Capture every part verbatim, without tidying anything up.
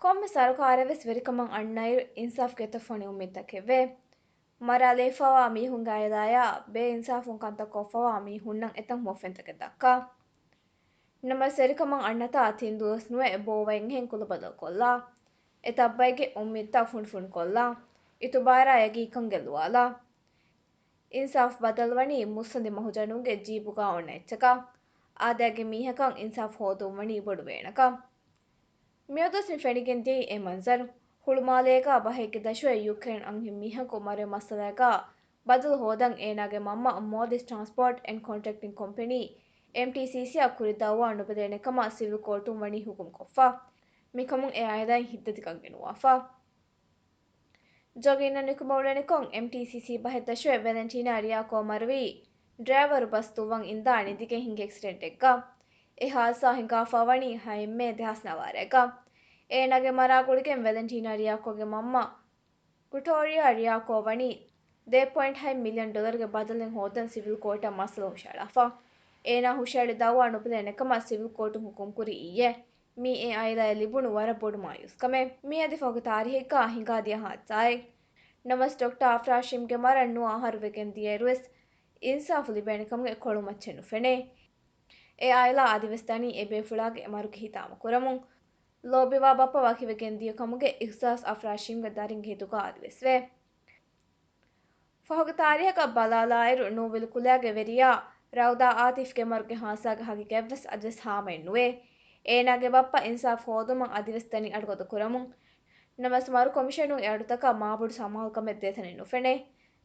ކޮންމެ ސަރުކާރެއް ވެސް ވެރިކަމަށް އަންނައިރު އިންސާފް ގެތަފަނި އުއްމީދުތަކެއްވޭ. މަރާލެވިފަވާ މީހުންގެ އާއިލާޔާ ބޭއިންސާފުން ކަންތައް ކޮށްފަވާ މީހުންނަށް އެތަން ހުވަފެންތަކެއް ދައްކާ. ނަމަވެސް ވެރިކަމަށް އަންނަތާ ތިން ދުވަސް ނުވެ ބޯވައިންހެން ކުލަ ބަދަލުކޮށްލާ. އެތައްބައެއްގެ އުއްމީދުތައް ފުނޑުފުނޑުކޮށްލާ. އިތުބާރާ ޔަގީކަން ގެއްލުވާލާ. އިންސާފް ބަދަލުވަނީ މުއްސަނދި މަހުޖަނުންގެ ޖީބުގާ އޮންނަ އެއްޗަކަށް. އާދައިގެ މީހަކަށް އިންސާފް ހޯދުންވަނީ ބޮޑު ވޭނަކަށް. މިއަދުވެސް މި ފެނިގެން ދިޔައީ އެ މަންޒަރު. ހުޅުމާލޭގާ ބަހެއްގެ ދަށުވެ ޔޫކްރެއިން އަންހެން މީހަކު މަރުވި މައްސަލައިގާ ބަދަލު ހޯދަން އޭނާގެ މަންމަ މޯލްޑިވްސް ޓްރާންސްޕޯޓް އެންޑް ކޮންޓްރެކްޓިން ކޮމްޕެނީ، އެމްޓީސީސީ، އަށް ކުރި ދައުވާ ނުބަލޭނެ ކަމަށް ސިވިލް ކޯޓުން ވަނީ ހުކުމް ކޮށްފަ. މިކަމުން އެ އާއިލާއިން ހިތްދަތިކަން ގެނުވާފަ. ޖޮގިންނަށް ނިކުމެވުނުއިރު ކޮން އެމްޓީސީސީ ބަހެއް ދަށުވެ ވެލެންޓީނާ ރިޔާކޯ މަރުވީ ޑްރައިވަރު ބަސް ދުއްވަން އިންދާ ނިދިގެން ހިނގި އެކްސިޑެންޓެއްގަ. އެ ހާދިސާ ހިނގާފަ ވަނީ ހައެއް މޭ ދެހާސް ނަވާރައިގަ. އޭނާގެ މަރާ ގުޅިގެން ވެލެންޓީނާ ރިޔާކޯގެ މަންމަ ގުޓޯރިއާ ރިޔާކޯ ވަނީ ދެ ޕޮއިންޓް ހަތް މިލިއަން ޑޮލަރުގެ ބަދަލެއް ހޯދަން ސިވިލް ކޯޓަށް މައްސަލަ ހުށައަޅާފަ. އޭނާ ހުށައެޅި ދައުވާ ނުބަލޭނެ ކަމަށް ސިވިލް ކޯޓުން ހުކުމް ކުރީ އިއްޔެ. މީ އެ އާއިލާއަށް ލިބުނު ވަރަށް ބޮޑު މާޔޫސްކަމެއް. މިއަދި ފަހުގެ ތާރީހެއްގާ ހިނގާދިޔަ ހާދިސާއެއް. ނަމަވެސް ޑޮކްޓަރ އަފްރާޝީމްގެ މަރަށް ނުވަ އަހަރު ވެގެން ދިޔައިރުވެސް އިންސާފު ލިބޭނެ ކަމުގެ ކޮޅު މައްޗެއް ނުފެނޭ. އެ އާއިލާ އަދިވެސް ދަނީ އެ ބޭފުޅާގެ މަރުގެ ހިތާމަ ކުރަމުން. ލޯބިވާ ބައްޕަ ވަކިވެގެން ދިޔަ ކަމުގެ އިހްސާސް އަފްރާޝީމްގެ ދަރިންގެ ހިތުގާ އަދިވެސްވޭ. ފަހުގެ ތާރީހަކަށް ބަލާލާއިރު، ނޫވެލި ކުލައިގެ ވެރިޔާ ރައުދާ އާތިފްގެ މަރުގެ ހާދިސާގެ ހަގީގަތްވެސް އަދިވެސް ހާމައެއް ނުވޭ. އޭނާގެ ބައްޕަ އިންސާފް ހޯދުމަށް އަދިވެސް ދަނީ އަޑުގަދަ ކުރަމުން. ނަމަވެސް މަރު ކޮމިޝަނުން އެ އަޑުތަކަށް މާބޮޑު ސަމާލުކަމެއް ދޭތަނެއް ނުފެނޭ.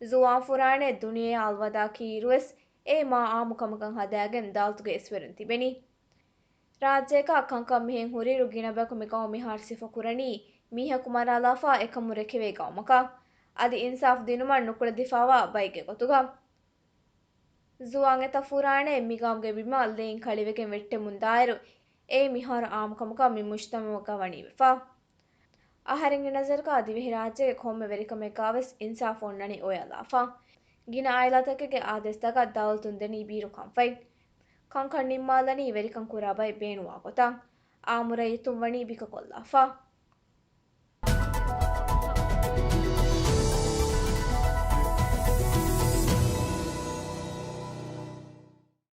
ޒުވާން ފުރާނައެއް ދުނިޔެއާ އަލްވަދާ ކީއިރުވެސް އެއީ މާ އާއްމު ކަމަކަށް ހަދާގެން ދައުލަތުގެ އިސްވެރިން ތިބެނީ. ރާއްޖޭގާ ކަންކަން މިހެން ހުރިއިރު ގިނަ ބަޔަކު މި ގައުމު މިހާރު ސިފަ ކުރަނީ މީހަކު މަރާލާފާ އެކަމުން ރެކެވޭ ގައުމަކަށް. އަދި އިންސާފް ދިނުމަށް ނުކުޅެދިފާވާ ބައެއްގެ ގޮތުގަ. ޒުވާން އެތައް ފުރާނައެއް މި ގައުމުގެ ބިމަށް ލެއިން ކަޅިވެގެން ވެއްޓެމުން ދާއިރު، އެއީ މިހާރު އާއްމުކަމަކަށް މި މުޖްތަމަޢުގަ ވަނީ ވެފަ. އަހަރެންގެ ނަޒަރުގަ ދިވެހިރާއްޖޭގެ ކޮންމެ ވެރިކަމެއްގަވެސް އިންސާފު އޮންނަނީ އޮޔަލާފަ. ގިނަ އާއިލާތަކެއްގެ އާދޭސްތަކަށް ދައުލަތުން ދެނީ ބީރު ކަންފަތް. ކަންކަން ނިންމާލަނީ ވެރިކަން ކުރާ ބައެއް ބޭނުންވާ ގޮތަށް. އާއްމު ރައްޔިތުން ވަނީ ވިކަކޮށްލާފަ.